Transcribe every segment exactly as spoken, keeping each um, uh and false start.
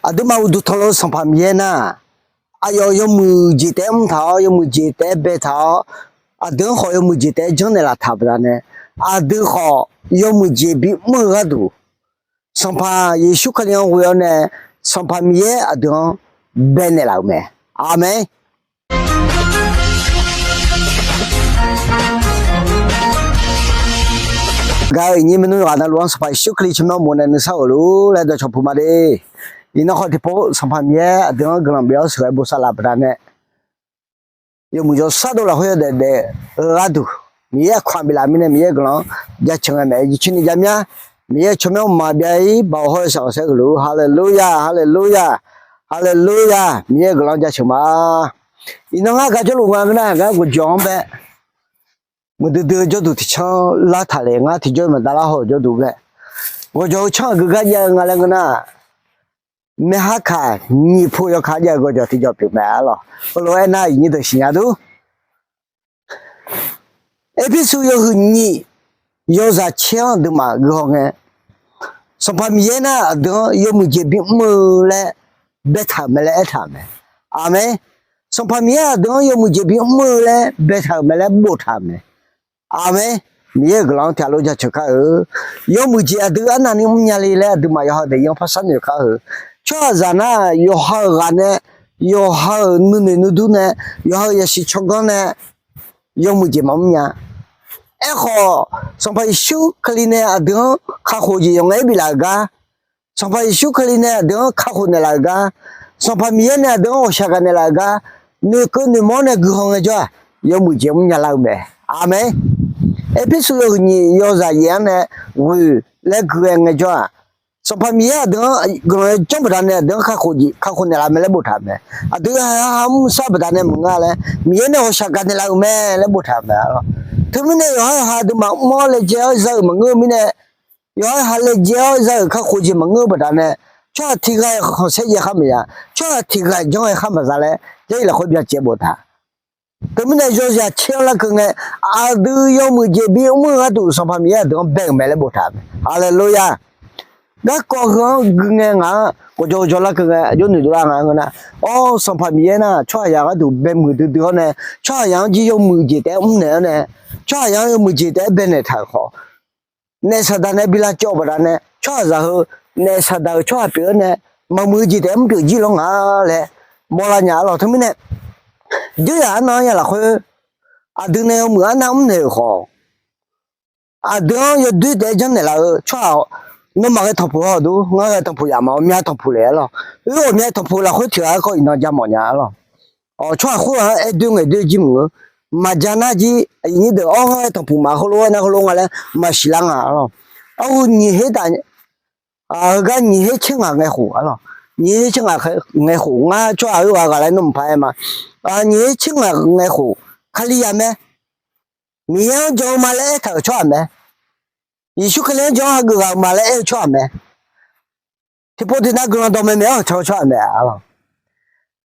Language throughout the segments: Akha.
Aqduimaf uqduq tanqluf-eu Sanqpaq Miqyaer nar, aqyawf yawmuiq jeq taef-aer mr taq-awr, yawmuiq jeq taef-aer baetaq-awr, aqdui-anr khawf yawmuiq jeq taef-aer janrnaeq laf taq baqdanae, aqdui khawf yawmuiq jeq bimr-eu gharduq, Sanqpaq Yeqsur Kali-anr ghoe-awr nae, Sanqpaq Miqyaer aqdui-anr baenaeq laf-euq mae. Aqmeq. Gaq-eu iqnyir maernmr yawqghaq navluf-anr Sanqpaq Yeqsur Kali tsawrmyanr mof nae nuisar-euq lor laer dawqcawq puq ma de. Iqnan khawf tiqpov Sanqpaq Miqyaer aqdui-anr guiqlanq bif-awr sheuqghae bosav laf baqdanae, yawmuiq yawshar dov lafkhoer yawdaef daef-eu gharduq, Miqyaer aqkaq biflaf mirnae Miqyaer guiqlanq-anr jaceuq ngae maeq-aer jircoer ni javmyar. Miqyaer tsawrmyanr mqmaq byav-ir baoq hawr-eu shaq-awq saer huiq luf. Haleluya, haleluya, haleluya. Miqyaer guiqlanq-anr jaceuq ma. Iqnan ngar gar jawrluf nga ngeur nar, ngar ghawqjawq-anr bae muiqdui dui-eu jawrduq tiqcanr lar taq le. Ngar tiqjawr maqdavlar haw-euq jawrduq bae, ghawqjawq-eu tsanr-aq geugar jav-eu nga laer ngeur nar, maerhaq kaq nyiq pu yawkaq jav-eu ghawqjawq tiqjawq pyeuf mae arlawq. Heulof-aer nar iqnyir deuq siqnya dur. Erpersu yawhuiq nyiq yawzaq caer-anr aqduimaf guihaw ngae, Sanqpaq Miqyaer nar aqdui-anr yawmuiq jeq bimr-eu laer baetaq-euq mae laer aertaq-euq mae. Aqmeq. Sanqpaq Miqyaer aqdui-anr yawmuiq jeq bimr-eu laer baetaq-euq mae laer boftaq-euq mae. Aqmeq. Miqyaer-euq guiqlanq-anr tiqghaq lof jaceuq kar-eu. Yawmuiq jeq aqdui arnavni mrnya le laer aqduimaf yawqha daefzir-anr par sharnoeq kar-eu. Tsawrhaqzaq nar yawqha-euq ghaq nae, yawqha-euq nuinoeq nuidur nae, yawqha-euq yasiq tsawrganr nae yawmuiq jeq maqmr nya. Aerkhawf, Sanqpaq Yeqsur Kali nae aqdui-anr kakhof jeq yawqngaef-aer biflaf-euq gar, Sanqpaq Yeqsur Kali nae aqdui-anr kakhof naeqlaf-euq gar, Sanqpaq Miqyaer nae aqdui-anr ghawqshaq ghaq naeqlaf-euq gar, noeqkeuv noeqmawr nae guihaw ngaejawr-aq, yawmuiq jeq mrnya lar-eu mae. Aqmeq. Erpersu yawhuiq nyiq yawzaq yaef-anr nae ghoeq laer gui-aer ngaejawr-aq, Sanqpaq Miqyaer aqdui-anr guiqlanq-aer janr baqdanae aqdui-anr kakhof jeq kakhof naeqlaf mae laer boftaq mae. Aqdui yawqha yawqha mr sar baqdanae maqngeur laer Miqyaer nae ghawqshaq gaq naeqlaf-euq mae laer boftaq mae arlawq. Teumirnae yawqha yawqha aqduimaf mr-awr laejae-awr za-euq maqngeur-eu mirnae, yawqha yawqha laejae-awr za-euq kakhof jeq maqngeur-eu baqdanae, tsawrhaq tiqghaq-iq khanqsaer jaev khar maqya, tsawrhaq tiqghaq-iq janr-aer khar maqza laer Jarlif lafkhoer byacaevboftaq. Teumirnae yawzaq caer-anr larkeuv ngae, aqdui yawmuiq jeq bimr-eu gharduq Sanqpaq Miqyaer aqdui-anr bae-euq mae laer boftaq mae. Haleluya. Garkawv heu-anr gui ngae ngaq-anr ghawqjawq jawr larkeuv ngae aqjox noeqdov lar nga ngeur nar, awr, Sanqpaq Miqyaer nar tsawrhaqzaq gharduq bae muiqdui dui-awr nae, tsawrhaqzaq-anr jir yawmuiq jeq taef-aer mrnaeq-awr nae, tsawrhaqzaq-anr yawmuiq jeq taef-aer baenaeq taq-euq khawf, naef saqdaq nae bi lavcawv-eu baqdanae tsawrhaqzaq heu naef saqdaq-euq tsawrhaq pyeuf-awr nae maqmuiq-eu jeq taef-aer mrpyeuf jir lawr nga laer mawrlar nya arlawq. Teumirnae, dzoeryaq arnan-anr ya lafkhoer aqdui nae yawmuiq arnav mrnaeq-euq khawf, aqdui-anr yawdoer taef-aer janrnaeq laf-eu tsawrhaq, nawmaf ghae tanqpuq haw dur, ngar ghae tanqpuq yaf ma, ghawqmya tanqpuq le arlawq. Oer ghawqmya tanqpuq lafkhoer tiq ghaq-aer kawv iqnan ja mawf nya arlawq. Awq, tsawrhaq khoer-anr aer doer ngaeq doer jir muiq-eu, maqja nar jir, iqnyir deuq awr ngar ghae tanqpuq ma heulof-aer nar heulof nga laer maqsiq lar nga arlawq. Arhu nyiq her taf heugar nyiq her tser ngaq ngae khof arlawq. Nyiq her tser ngaq ngae khof, ngar tsawrhaq oer ghaq ghaq laer nawmaf paq-aer ma. Nyiq her tser ngaq ngae khof, Kalizaq mae. Miqyaer-anr jan-eu ma laer aertaq-euq tsawrhaq mae. Yeqsur Kali-anr jan-awr hageuf ghaq-euq ma laer aer-eu tsawrhaq mae. Tiqpov tiqnav guiqlanq dawqmaeq maeq-anr-euq tsawrhaq mae arlawq.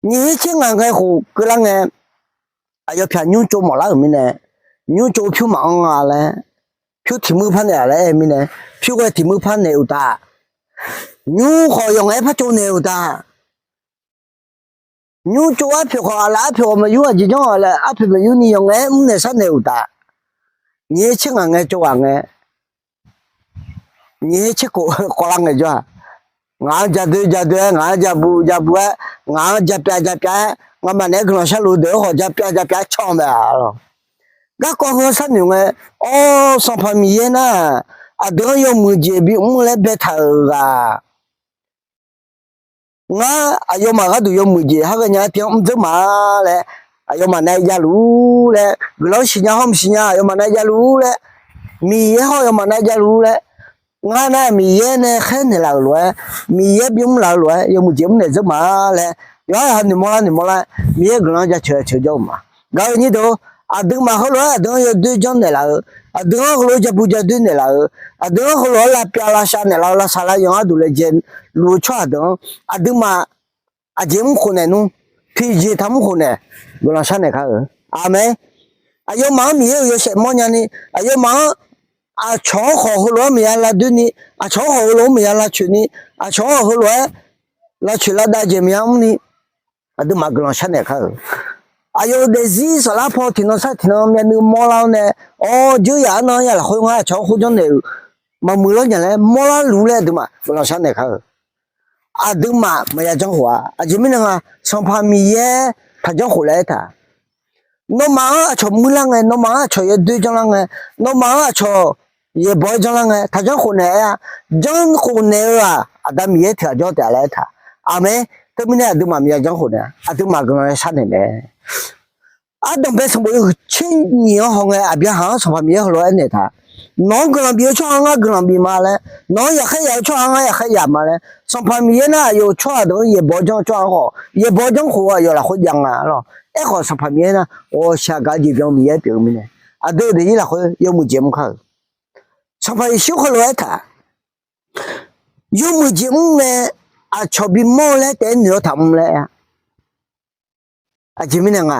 Nyiq her tser ngaq ngae khof keuvlar ngae, aqyawf pyaq nymr tsov mawflar-euq mirnae, nymr tsov pyur maqanr nga laer, pyur tiq muir par naeq-a laer aer-eu mirnae, pyur ghae tiq muir par naeq uqtaf, nymr khawf yawqngaef-aer par tsov naeq uqtaf, nymr tsov arpoeq khawf aqlaf arpoeq khawf maqyur aqjeq janr aqlaf arpoeq maqyur ni yawqngaef-aer mrnaeq sharnaeq uqtaf, nyiq her tser ngaq ngae tsov ghaq ngae, nyiq her tser khof kawvlar ngaejawr-aq, ngaq-anr ja doer ja doer-aer, ngaq-anr ja bu ja bu-aer, ngaq-anr ja pyav ja pyav-aer, ngamaf naeq-aer guiqlanq sharluf deuq-anr khawf ja pyav ja pyav-aer caw mae arlawq. Garkawv heu-anr sharnoeq ngae, awr, Sanqpaq Miqyaer nar, aqdui-anr yawmuiq jeq bimr laer baetaq-euq ghaq, ngar aqyawfmaf gharduq yawmuiq jeq har ghaenya-aer pi-anr mr dzeur ma laer, aqyawfmaf nav-aer javluf-ur laer, guiqlanq-anr siqnya hawr maqsiqnya aqyawfmaf nav-aer javluf-ur laer, Miqyaer hawr aqyawfmaf nav-aer javluf-ur laer, ngar nar Miqyaer nae khaer naeqlaf-euq lof-aer, Miqyaer bimr laf-eu lof-aer yawmuiq jeq mr naeq dzeur ma laer, yawqha yawqha noeqmawr lar noeqmawr lar, Miqyaer guiqlanq-anr jaceuq jaceuq jawr-eu ma. Gaq-eu nyir deuq-or, aqduimaf heulof-aer aqdui-anr yawdoer janrnaeq laf-eu, aqdui-anr heulof-aer ja bu ja doer naeqlaf-eu, aqdui-anr heulof-aer lavpyav lavshav naeqlaf-eu lavsaq lavyanq gharduq laejae luf-eu tsawrhaq deuq-anr, aqduimaf aqjeq mr khof naeq nmr, tiqjeq taq mr khof naeq, guiqlanq sharnaeq kar-eu. Aqmeq. Aqyawfmaf-anr Miqyaer-euq yawshaef mawrnya ni, aqyawfmaf-anr aqcawq-anr khawf heulof-aer maqya lavdoer ni, aqcawq-anr khawf heulof-aer maqya lavcoeq ni, aqcawq-anr khawf heulof-aer lavcoeq lavdav jeq maqya mrni, aqduimaf guiqlanq sharnaeq kar-euq. Aqyawf-euq daefzir saflar paw tiqnan sar tiqnan myavnuiv mawrlar-awr nae, awr dzeur yaq arnan-anr ya lafkhoer ngar aqcawq-anr khoer janrnaeq-euq maqmuiq lawr nya laer mawrlar luf laer aqduimaf guiqlanq sharnaeq kar-euq. Aqduimaf maqya janrkhof-a. Aqjeq mirnae nga, Sanqpaq Miqyaer taqjanrkhof laer aertaq. Nawmaf-anr aqcawq muirlar ngae, nawmaf-anr aqcawq yaerdoer janrlar ngae, nawmaf-anr aqcawq yaeqbawq-aer janrlar ngae, taqjanrkhof naeq-aer-a. Janrkhof naeq-eu-aq, Aqda Miqyaer tiq ghaq jawr taef-a laer aertaq. Aqmeq. Teumirnae aqduimaf maqya janrkhof naeq-a. Aqduimaf guiqlanq yasharnaeq mae. Ardanqbae sanqbof yawhuiq tser nyiq-anr hawngae, Aqbyaqhaq-anr Sanqpaq Miqyaer heulof-aer aernaeq taq. Nawq-anr guiqlanq bif-eu tsawrhaq-anr ngar guiqlanq bif ma laer, nawq-anr yaqkhaer yaf-eu tsawrhaq-anr ngar yaqkhaer yaf ma laer, Sanqpaq Miqyaer nar aqyawf-euq tsawrhaq deuq-anr yaeqbawq janr-eu tsawrhaq-anr khawf, yaeqbawq janrkhof-eu aqyawf lafkhoer jav nga lawr. Aerkhawf Sanqpaq Miqyaer nar ghawqshaq gaq-eu jeq byan-eu Miqyaer pyeuf-eu mirnae, aqdui-euq daefzir lafkhoer yawmuiq jeq mr kar-euq. Sanqpaq Yeqsur heulof-aer aertaq. Yawmuiq jeq mr ngae, aqcawq bimawr-eu laer taef-aer noeq-awr taqmr laer aer-a. Aqjeq mirnae nga,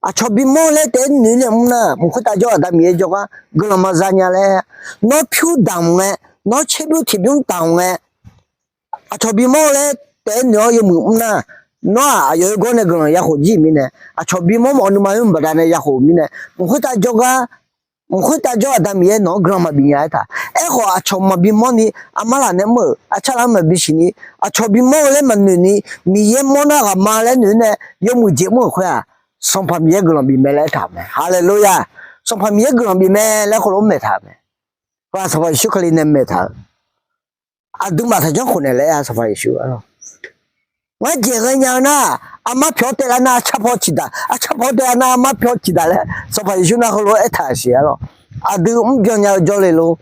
aqcawq bimawr-eu laer taef-aer noeq nae mr nar, mq khoertav jawr-eu Aqda Miqyaer jawrgar guiqlanq maqza nya laer aer-a. Nawr pyur damq ngae, nawr tserbymr tiqbymr damq ngae, aqcawq bimawr-eu laer taef-aer noeq-awr yawmuiq mr nar, nawr-aq aqyawf-aer gawr nae guiqlanq ya khof jir-euq mirnae, aqcawq bimawr mawf-eu nuima-anr baqdanae ya khof-euq mirnae, mq khoertav jawrgar mq khoertav jawr-eu Aqda Miqyaer nawq-anr guiqlanq maqbif nya aertaq. Aerkhawf aqcawq maqbimawr ni, armar laf nae mr-euq, arcar laf-anr maqbi siq ni, aqcawq bimawr-eu laer maqnoeq ni, Miqyaer mawrnar ghaq ma laer noeq nae yawmuiq jeq mr-euq khoer-aq, Sanqpaq Miqyaer guiqlanq bif mae laer aertaq-euq mae. Haleluya! Sanqpaq Miqyaer guiqlanq bif mae laer khoerlof-aer maeq taq-euq mae. Sanqpaq Yeqsur Kali nae maeq taq-eu. Aqduimaf taqjanr khof naeq laer-a Sanqpaq Yeqsur-a lawr. Ngar jeq ghaenya-eu nar, armar pyawq-awr taev lar nar arcar paw ciqdaq, arcar paw-awr taev lar nar armar pyawq ciqdaq laer Sanqpaq Yeqsur nar heulof-aer aertaq siq-a lawr. Aqdui mr byan nya-eu jawrle lor.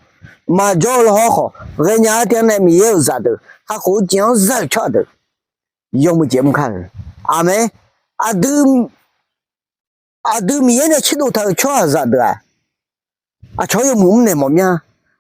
Maqjawr-eu lawr khawf, ghaenya-eu tir-anr nae Miqyaer-euq zaqdeuq, kakhof-eu jeq-anr zar-euq tsawrhaq deuq, yawmuiq jeq mr kar-euq. Aqmeq. Aqdui Aqdui Miqyaer nae tserdov taq-euq tsawrhaqzaq deuq-aq, aqcawq-anr yawmuiq mrnaeq mawf mya.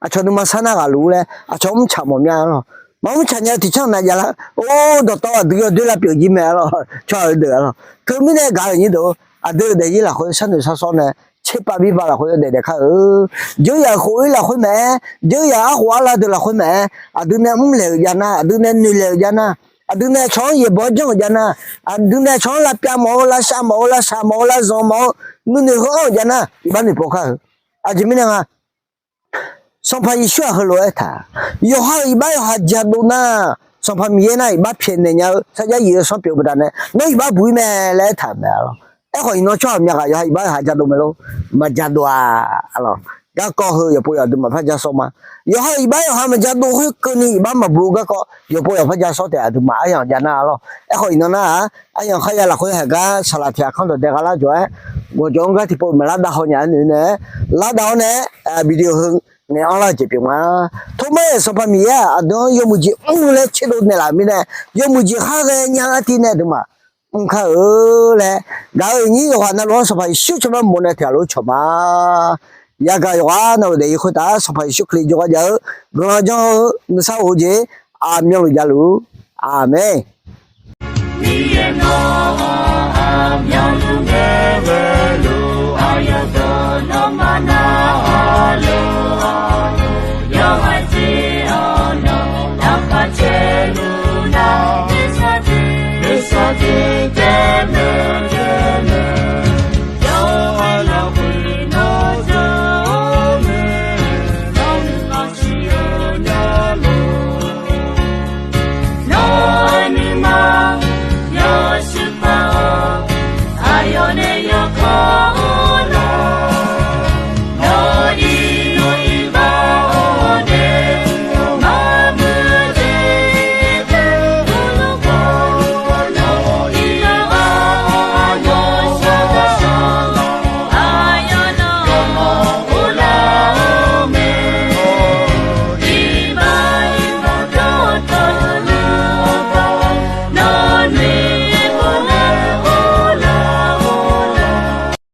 Aqcawq nuima sar nar ghaq luf-ur laer aqcawq mrtsaq mawf mya-a lawr. Maqmr tsaq nya-eu tiqcanr nav javlar, or, dawqtawv aqdui yawdoer lavpyeuf jir mae-a lawr. Tsawrhaq-eu deuq-a lawr. Teumirnae gaq-euq nyir deuq, aqdui-euq daefzir lafkhoer sharnoeq sharsawr nae tserpav birpav lafkhoer yawdaef daef kar-eu. Dzeur yaq khof-ir lafkhoer maqaer, dzeur yaq arkhof arla deuq lafkhoer maqaer, aqdui nae mrlaeq-euq jav nar, aqdui nae noeqlaeq-euq jav nar, aqdui nae aqcawq-anr yaeqbawq-aer janr-euq jav nar, aqdui nae aqcawq-anr lavpyav mawf-eu, lavshav mawf-eu, lavshaq mawf-eu, lavzanq mawf-eu, nuinoeq heu anr-euq jav nar, iqbax noeqpov kar-eu. Aqjeq mirnae nga, Sanqpaq Yeqsur-aq heulof-aer aertaq, yawqha-euq iqbax yawqha jadov nar, Sanqpaq Miqyaer nar iqbax pyaeqnaeq nya-eu sarjax yif-eu sanr pyeuf-eu baqdanae nawr iqbax buq-ir mae laer aertaq-euq mae-a lawr. Aerkhawf iqnan tsawrhaq myaq ghaq yawqha iqbax yawqha jadov mae lor, maqjadov-a lawr. Garkawv heu yawqpov yawq aqduimaf par ja sawr ma. Yawqha-euq iqbax yawqha maqjadov khoerkeuvni iqbax maqbuq-eu garkawv yawqpov yawq par ja sawr taef aqduimaf aryamq jav nar-a lawr. Aerkhawf iqnan nar-aq, aryamq kharya lafkhoer haiq gar saqlaq tiq ghaq kanr dawq dae gha lar jawq-aer, gawqjawq-anr gar tiqpov maeq lar dav haw nya-aer noeq nae-aer lar dav-awr nae-aer, video heu ngaeq-anr lar-eu jeq pyeuf ma. Tormaer-euq Sanqpaq Miqyaer-aq aqdui-anr yawmuiq jeq mr-eu laer tserdov naeqlaf-euq mirnae, yawmuiq jeq khar ghaenya-eu artiv nae aqduimaf mr kar-eu laer, gaq-euq nyir yawqghaq navluf-anr Sanqpaq Yeqsur tsawrmyanr mawf nae tiq ghaq lof cawq ma. Yagaq yawqghaq navluf daefzir khoertav Sanqpaq Yeqsur Kali jawrgar jav-eu guiqlanq janr-eu nuisar of-eu jeq aqmyanluf javluf. Aqmeq. Miqyaer nawr aqmyanluf ngae ghaeluf, aqyawf deuq nawmaf